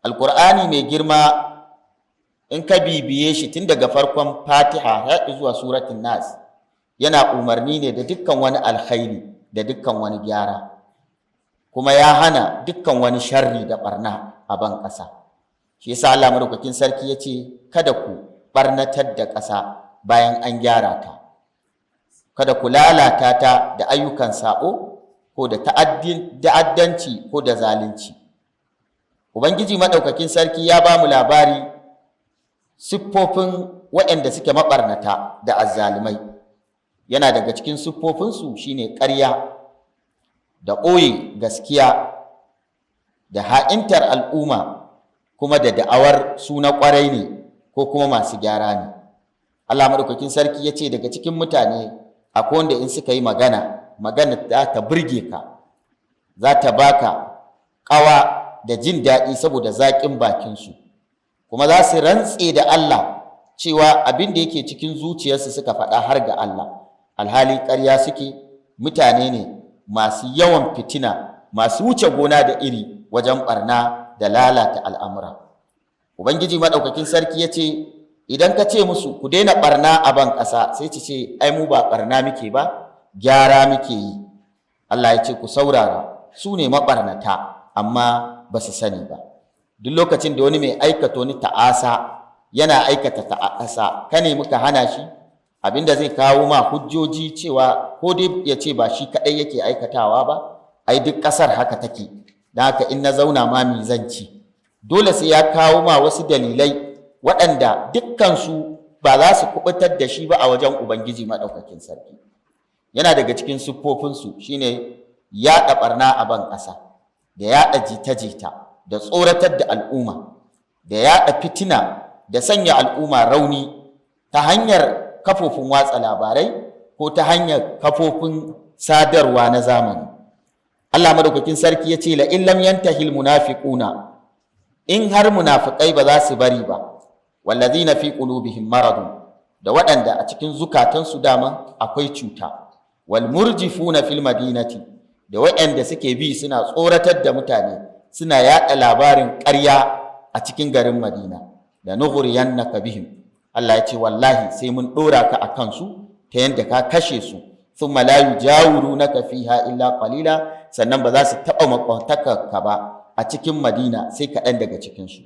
Alƙur'ani mai girma, in ka bibiye shi tun daga farkon Fatiha har zuwa Suratun Nas, yana umarni ne da dukkan wani alkhairi da dukkan wani gyara, kuma ya hana dukkan wani sharri da barna a ban ƙasa. Shi yasa Allah Madaukakin Sarki ya ce kada ku barnatar da ƙasa bayan an gyara ta, kada ku lalata ta da ayyukan saɓo ko da ta'addanci ko da zalunci. Ubangiji Maɗaukakin Sarki ya ba mu labari siffofin waɗanda suke maɓarnata da azzalumai. Yana daga cikin siffofinsu shine ƙarya da ɓoye gaskiya da ha'intar al'umma, kuma da da'awar su na ƙwarai ne ko kuma masu gyara ne. Allah Maɗaukakin Sarki ya ce daga cikin mutane akwai wanda in suka yi magana, magana za ta burge ka, za ta baka ƙawa da jin daɗi saboda zaƙin bakinsu, kuma za su rantse da Allah cewa abin da yake cikin zuciyarsu suka faɗa har ga Allah, alhali ƙarya suke. Mutane ne masu yawan fitina, masu wuce gona da iri wajen ɓarna da lalata al'amura. Ubangiji Maɗaukakin Sarki ya ce idan ka ce musu ku daina ɓarna a ban ƙasa, sai su ce ai mu ba ɓarna muke ba, gyara muke yi. Allah ya ce ku saurara, su ne maɓarnata, amma ba su sani ba. Duk lokacin da wani mai aikata wani ta'asa yana aikata ta'asa, ka nemi ka hana shi, abinda zai kawo ma hujjoji cewa ko dai ya ce ba shi kaɗai yake aikatawa ba, ai duk ƙasar haka take, don haka in na zauna ma mi zan ci? Dole sai ya kawo ma wasu dalilai waɗanda dukkansu ba za su kubutar da shi ba a wajen Ubangiji Maɗaukakin Sarki. Yana daga cikin siffofinsu shine yaɗa ɓarna a ban ƙasa da yaɗa jita-jita da tsoratar da al'umma da yaɗa fitina da sanya al'umma rauni ta hanyar kafofin watsa labarai ko ta hanyar kafofin sadarwa na zamani. Allah Madaukakin Sarki ya ce la in lam yantahil munafiquna, in har munafikai ba za su bari ba, wallazina fi qulubihim maradun, da waɗanda a cikin zukatansu dama akwai cuta, wal murjifuna fil madinati, da waɗanda suke bi suna tsoratar da mutane, suna yaɗa labarin ƙarya a cikin garin Madina, da nughriyannaka bihim, Allah ya ce wallahi sai mun ɗora ka a kansu ta yadda ka kashe su, thumma la yujawirunaka fiha illa qalila, sannan ba za su taɓa makwabtaka ka ba a cikin Madina sai kaɗan daga cikinsu.